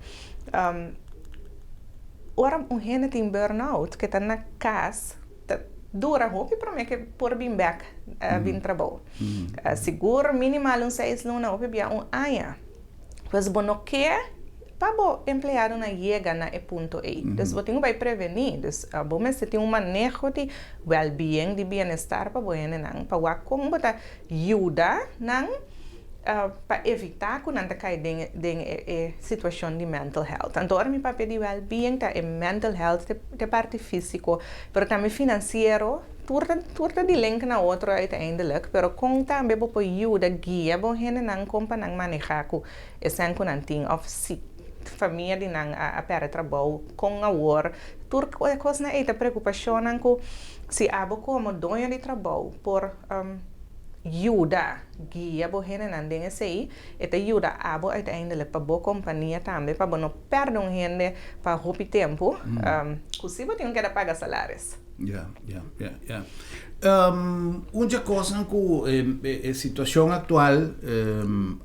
Ora un hende tin burnout ke ta na kas ta dura hopi prome ke por bin bek bin trabou. Sigur minimal un seis luna, hopi bia un aña. Pues bo no ke pa bo empleadonan yega na e punto ei. Dus bo tin ku bai prevení. Dus bo mester tin un maneho di wèlbien, di bienestar pa bo hendenan, pa wak kon bo ta yuda nan pa evitá ku nan ta kai den den e situashon di mental health. Anto ora mi papia di wèlbien ta e mental health ta e parti físiko, pero tambe finansiero. Tur ta tur ta di link na otro uiteindelijk, pero kon tambe bo por yuda guia bo hendenan kon pa nan maneha ku e sèn ku nan tin òf si famia di nan a a pèrdè trabou kon awor. Tur e kosnan ei ta preokupashonnan ku si abo komo doño di trabou por yuda guia bo hendenan den esei, e ta yuda abo uiteindelijk pa bo kompania tambe pa bo no pèrdè un hende pa hopi tempu ku si bo tin ku keda paga salaris. Ya, ya, ya, ya. Un dje kosnan ku e situashon aktual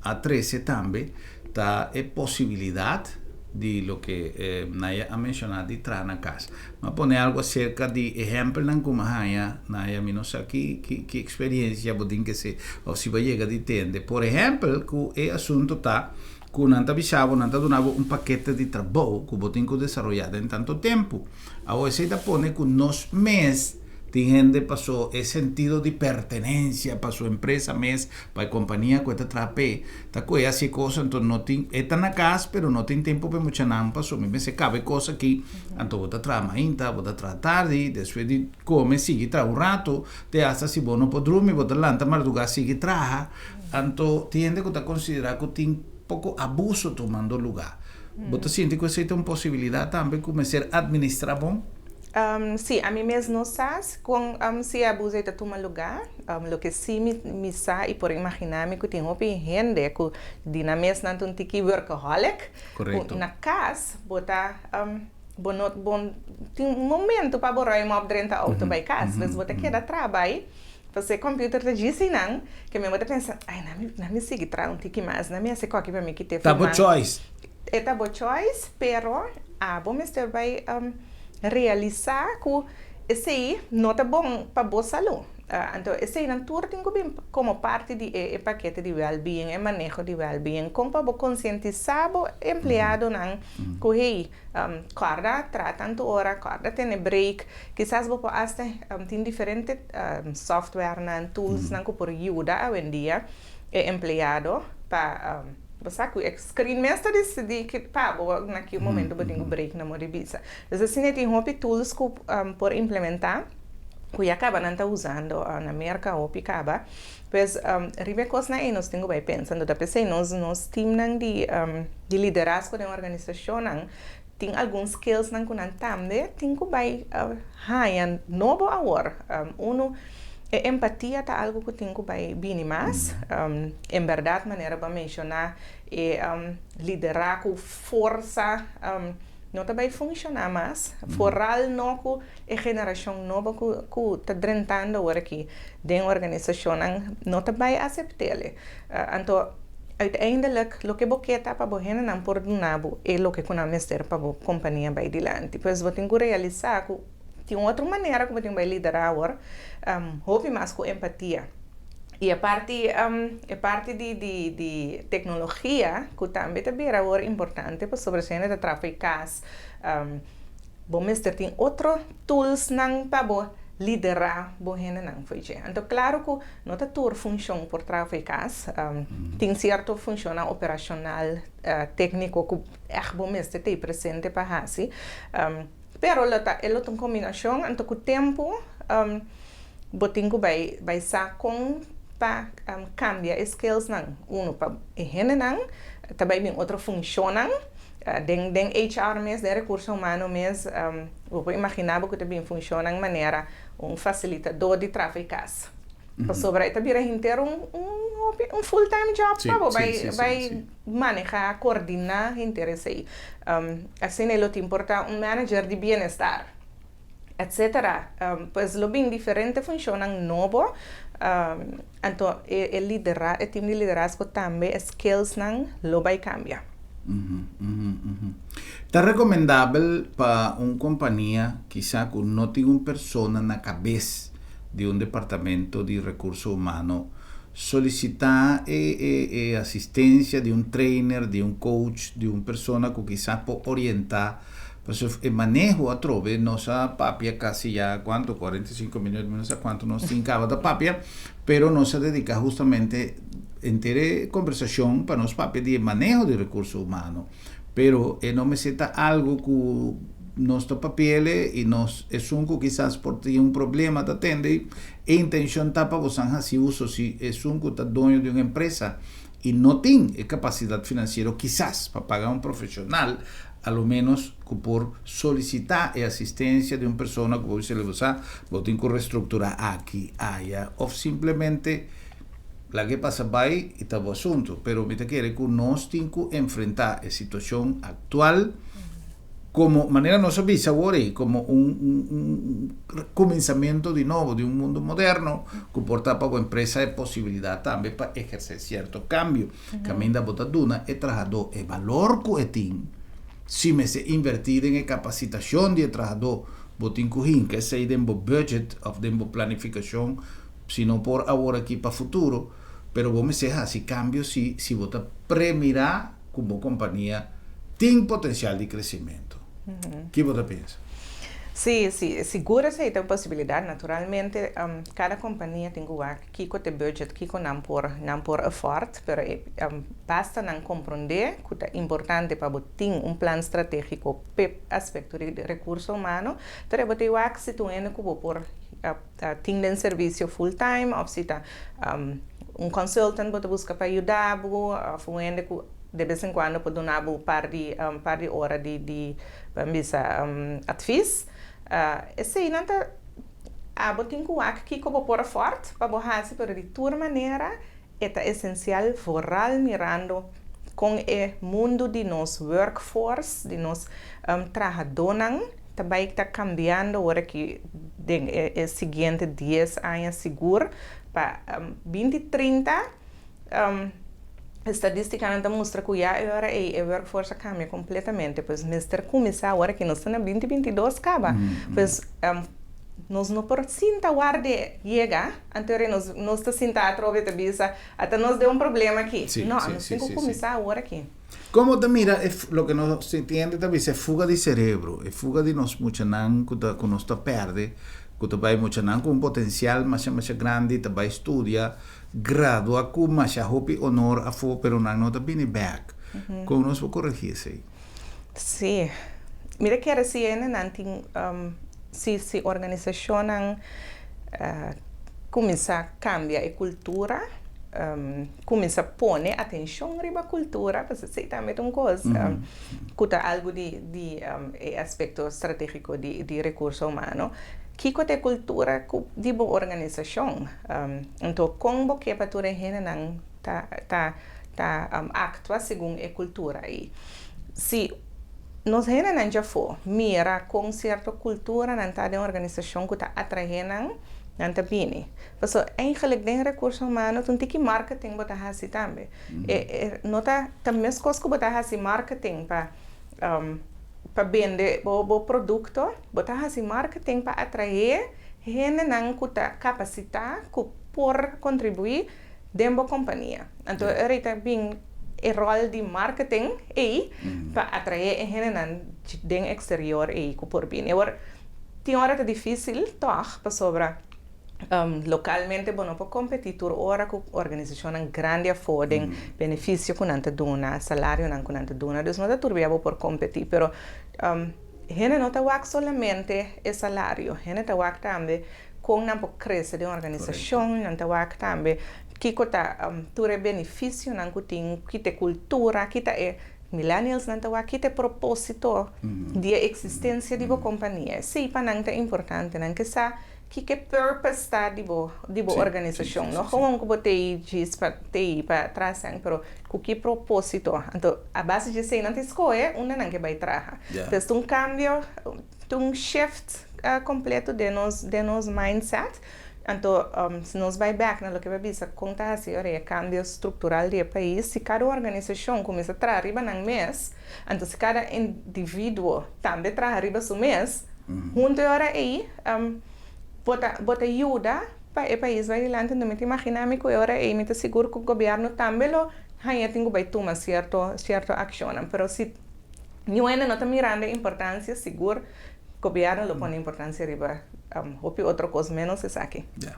a trese tambe ta e posibilidat di loke Naya a menshoná di traha na kas. Mi a pone algu aserka di ehèmpelnan ku mi a haña, Naya, mi no sa ki ki ki eksperiensia bo tin kese òf si bo a yega di tende. Por ehèmpel ku e asuntu ta ku nan ta bisa bo, nan ta duna bo un pakete di trabou ku bo tin ku desaroyá den tantu tempu. Awor esei ta pone ku nos mes tin hende paso e sentido di pertenensia pa su empresa mes, pa e kompania ku e ta traha p'e, ta kohe hasi e kos, anto no tin, e ta na kas pero no tin tempu pa e muchanan paso mi mester kaba e kos aki, anto bo ta traha mainta, bo ta traha tardi, despues di kome sigui traha un ratu, te asta si bo no por drumi bo ta lanta mardugá sigui traha. Anto tin hende ku ta konsiderá ku tin poko abuso tumando lugá. Bo ta sinti ku esei ta un posibilidat tambe ku mester administrá bon? Sí, ami mes no sa kon si e abuso ei ta tuma lugá. Loke sí mi sa i por imaginá mi ku tin hopi hende ku di nan mes nan ta un tiki workaholic, ku na kas bo ta bo no bo tin un momento pa bo ruim op drenta outo bai kas, pues bo ta keda traha bai. Pasobra e computer ta djis einan, ke mi bo ta pensa, ai, na mi, na mi sigui traha un tiki mas, na mi hasi koki pa mi kite Ta bo choice. E ta bo choice, pero abo mester bai realisa ku esei no ta bon pa bo salú. Anto eseinan tur tin ku bin komo parti di e pakete di wèlbeing, e maneho di wèlbeing. Kon pa bo konsientisá bo empleadonan ku hey, Kòrda traha tantu ora, kòrda tene break. Kisas bo por asta tin diferente softwarenan, toolsnan ku por yuda awendia e empleado pa bo sa ku e screen mes ta disidí ki pa bo na ki momento bo tin ku break na mor di bisa. Dus asina tin hopi tools ku por implementá ku ya kaba nan ta usando na Merka hopi kaba. Pues riba e kosnan ei nos tin ku bai pensa. Anto ta p'esei nos nos teamnan di di liderazgo den organisashonnan tin algun skillsnan ku nan tambe tin ku bai haña nobo awor. Unu. E empatia ta algo ku tin ku bai bini mas. En bèrdat, manera bo a menshoná, e liderá ku forsa no ta bai funshoná mas, foral no ku e generashon nobo ku ta drentando awor aki den organisashonnan no ta bai asept'el. Anto uiteindelijk loke bo ke ta pa bo hendenan por duna bo e loke ku nan mester pa bo kompania bai dilanti. Pues bo tin ku realisá ku tin un otro manera ku bo tin bai liderá awor, hopi mas ku empatia. I e parti e parti di di di teknologia ku tambe ta bira awor importante pasobra si hende ta traha for e kas, bo mester tin otro toolsnan pa bo liderá bo hendenan for dje. Anto klaro ku no ta tur funshon por traha for e kas, tin sierto funshonnan operashonal, tékniko ku ègt bo mester ta ei presente pa hasi. Pero lo ta e lo ta un kombinashon, anto ku tempu bo tin ku bai bai sa kon pa kambia e skillsnan. Unu pa e hendenan ta bai bin otro funshonnan den den HR mes, den rekurso humano mes, bo por imaginá bo ku ta bin funshonnan manera un fasilitadó di trafikas. Pasobra e ta bira henter un un hopi un full time job pa bo bai bai maneha, coordina henter esey. Asina e lo tin por ta un manager di bienestar etcetera. Pues lo bin diferente funcionnan nobo anto e e lidera e team di liderazgo tambe e skillsnan lo bai cambia. Ta recomendabel pa un compania kisa cu no tin un persona na cabes di un departamento di recurso humano solicita e e e asistencia di un trainer, di un coach, di un persona cu kisa por orienta pasobra e maneho atrobe nos a papia casi ya cuanto 45 minuut mi no sa cuanto nos tin caba ta papia pero nos a dedica hustamente henter e conversacion pa nos papia di e maneho di recurso humano pero e no mester ta algo cu nos ta papiele y nos esun cu kisas por tin un problema ta tende e intencion ta pa bosan haci uso si esun cu ta doño di un empresa y no tin e capacidad financiero kisas pa paga un profesional a lo menos cu por solicita e asistencia di un persona cu bo bisa bo sa bo tin cu restructura aki aya of simplemente Laga e pasa bai i ta bo asuntu, pero mi ta kere ku nos tin ku enfrentá e situashon aktual komo, manera nos a bisa awor ei, komo un un kuminsamentu di nobo di un mundu moderno ku por ta pa bo empresa e posibilidat tambe pa ehersé sierto kambio. Kaminda bo ta duna e trahadó e balor ku e tin, si mester invertí den e kapasitashon di e trahadó, bo tin ku hinka esei den bo budget òf den bo planifikashon. Si no por awor aki pa futuro, pero bo mester hasi cambio si si bo ta premira cu bo compania tin potencial di crecimento. Ki bo ta pensa? Sí, sí, sigur esei ta un posibilidad. Naturalmente, cada compania tin cu wak kico ta e budget, kico nan por nan por afford, pero e basta nan comprende cu ta importante pa bo tin un plan strategico p'e aspecto di recurso humano, pero bo ta wak si ta un hende cu bo por ta tin den servisio full time of si ta un consultant bo ta buska pa yuda bo of un hende ku de bes en kuando por duna bo un par di par di ora di di ban bisa advis. Eseinan ta abo tin ku wak kiko bo por afford pa bo hasi pero di tur manera e ta esensial vooral mirando kon e mundu di nos workforce, di nos trahadónan ta bai ta kambiando ora ki den e siguiente dies aña sigur pa binti 30 estadístikanan ta mustra ku ya e ora ei e workforce a kambia kompletamente pues mester kuminsá ora ki nos ta na binti 22 kaba pues nos no por sinta warda yega anto ora nos nos ta sinta atrobe ta bisa ata nos den un problema aki no nos tin ku kuminsá awor aki. Como ta mira e loke nos entiende ta bisa e fuga di cerebro, e fuga di nos muchanan cu ta cu nos ta perde, cu ta bay muchanan cu un potencial masha masha grandi ta bay studia, gradua cu masha hopi honor afo pero nan no ta bini bek. Con nos por corregi esey? Sí. Mi ta kere si hendenan tin si si organisacionnan cuminsa cambia e cultura, Kuminsá pone atenshon riba kultura, pasobra esei tambe ta un kos ku ta algu di di e aspekto stratégiko di di rekurso humano. Kiko ta e kultura ku di bo organisashon? Anto kon bo ke pa tur e hendenan ta ta ta aktua segun e kultura ei? Si nos hendenan djafó mira kon sierto kulturanan ta den organisashon ku ta atraé nan, nan ta bini. Pasobra eigenlik den rekurso humano ta un tiki marketing bo ta hasi tambe. E e no ta ta meskos ku bo ta hasi marketing pa pa bende bo bo produkto, bo ta hasi marketing pa atraé hendenan ku ta kapasitá ku por kontribuí den bo kompania. Anto e rei ta bin e ròl di marketing ei pa atraé e hendenan den eksterior ei ku por bini. Awor, tin ora ta difísil tòg pasobra Lokalmente bo no por kompetí tur ora ku organisashonnan grandi afó den benefisio ku nan ta duna, salarionan ku nan ta duna. Dus no ta tur bia bo por kompetí, pero hende no ta wak solamente e salario, hende ta wak tambe kon nan por krese den organisashon, nan ta wak tambe kiko ta tur e benefisionan ku tin, ki ta e kultura, ki ta e millennials nan ta wak, ki ta e propósito di e eksistensia di bo kompania. Esei pa nan ta importante, nan ke sa Kiko e purpose ta di bo di bo organisashon? No gewoon ku bo ta ei djis pa ta ei pa traha sèn, pero ku ki propósito? Anto a base di esei nan ta skohe unda nan ke bai traha. Entonces ta un kambio, ta un shift kompleto den nos den nos mindset. Anto si nos bai bèk na loke bo a bisa kon ta hasi ora e kambio struktural di e pais, si kada organisashon kuminsá traha riba nan mes, anto si kada individuo tambe traha riba su mes, Huntu e ora ei, bo ta bo ta yuda pa e pais bai dilanti. Anto mi ta imaginá mi ku e ora ei mi ta sigur ku gobièrnu tambe lo haña tin ku bai tuma sierto sierto akshonnan. Pero si niun hende no ta mirando e importansia, sigur gobièrnu lo pone importansia riba hopi otro kos ménos esaki. Ya.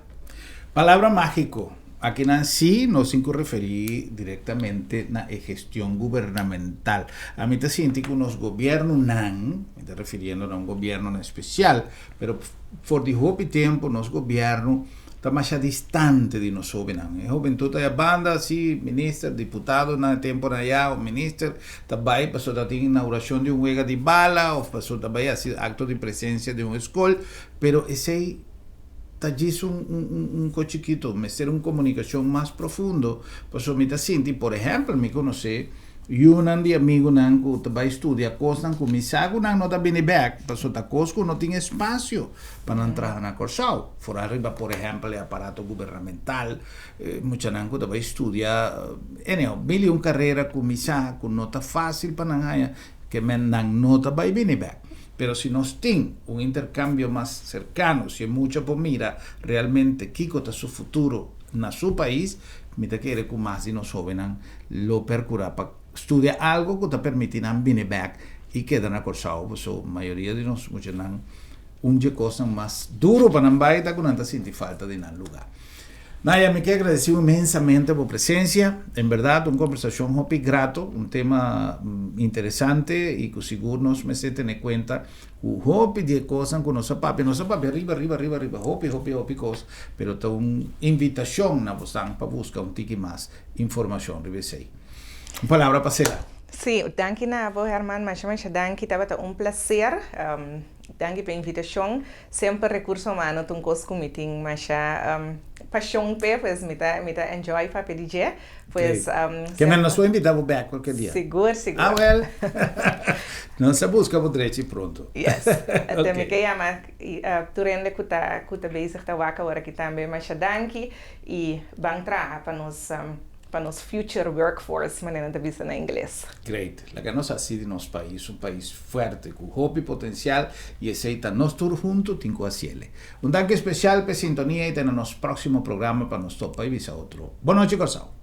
Palabra mágiko. Akinan sí nos tin ku referí direktamente na e gestion gubernamental. Ami ta sinti ku nos gobièrnunan, mi ta refiriendo na un gobièrnunan espesial, pero for di hopi tempu nos gobièrnu ta masha distante di nos hóbennan. E hobentut ta ya banda, sí, minister, diputadonan e tempunan ayá òf minister ta bai pasobra ta tin inaugurashon di un wega di bala òf pasobra ta bai hasi akto di presensia den un eskol, pero esei ta djis un un un kos chikito, mester un komunikashon mas profundo, pasobra mi ta sinti, por ehèmpel, mi konosé yunan di amigunan ku ta bai studia kosnan ku mi sa ku nan no ta bini bèk, pasobra ta kos ku no tin espasio pa nan traha na Kòrsou, foral riba por ehèmpel e aparato gubernamental, muchanan ku ta bai studia, anyhow, mil i un karera ku mi sa ku no ta fásil pa nan haña, ke men nan no ta bai bini bèk. Pero si nos tin un intercambio mas cercano, si e mucha por mira realmente kico ta su futuro na su pais, mi ta kere cu mas di nos hobennan lo percura pa studia algo cu ta permiti nan bini bek y keda na Corsou, paso mayoria di nos muchanan un dje cosnan mas duro pa nan bay ta cu nan ta sinti falta di nan lugar. Naya, mi ke agradeci inmensamente bo presencia. En berdad un conversacion hopi grato, un tema interesante y cu sigur nos mester tene cuenta cu hopi di e cosnan cu nos a papia, nos a papia riba, riba, riba, riba hopi, hopi, hopi cos, pero ta un invitacion na bosnan pa busca un tiki mas informacion riba esey. Un palabra pa cera. Sí, danki na bo Herman, masha masha danki, tabata un placer. Danki pa e invitashon. Semper rekurso humano ta un kos ku mi tin masha pashon p'e, pues mi ta mi ta enjoy papia di dje. Pues Ke men nos por invita bo bek kualke dia? Sigur, sigur. Ah wel! Nos a buska bo drechi pronto. Yes. Te mi ke yama tur hende ku ta ku ta bezig ta wak aworaki tambe masha danki i ban traha pa nos pa nos future workforce manera nan ta bisa na ingles. Great. Laga nos hasi di nos pais un pais fuerte ku hopi potensial i esei ta nos tur huntu tin ku hasiele. Un danki espesial pa e sintonia i ta na nos próksimo programa pa nos topa i bisa otro. Bon nochi Kòrsou!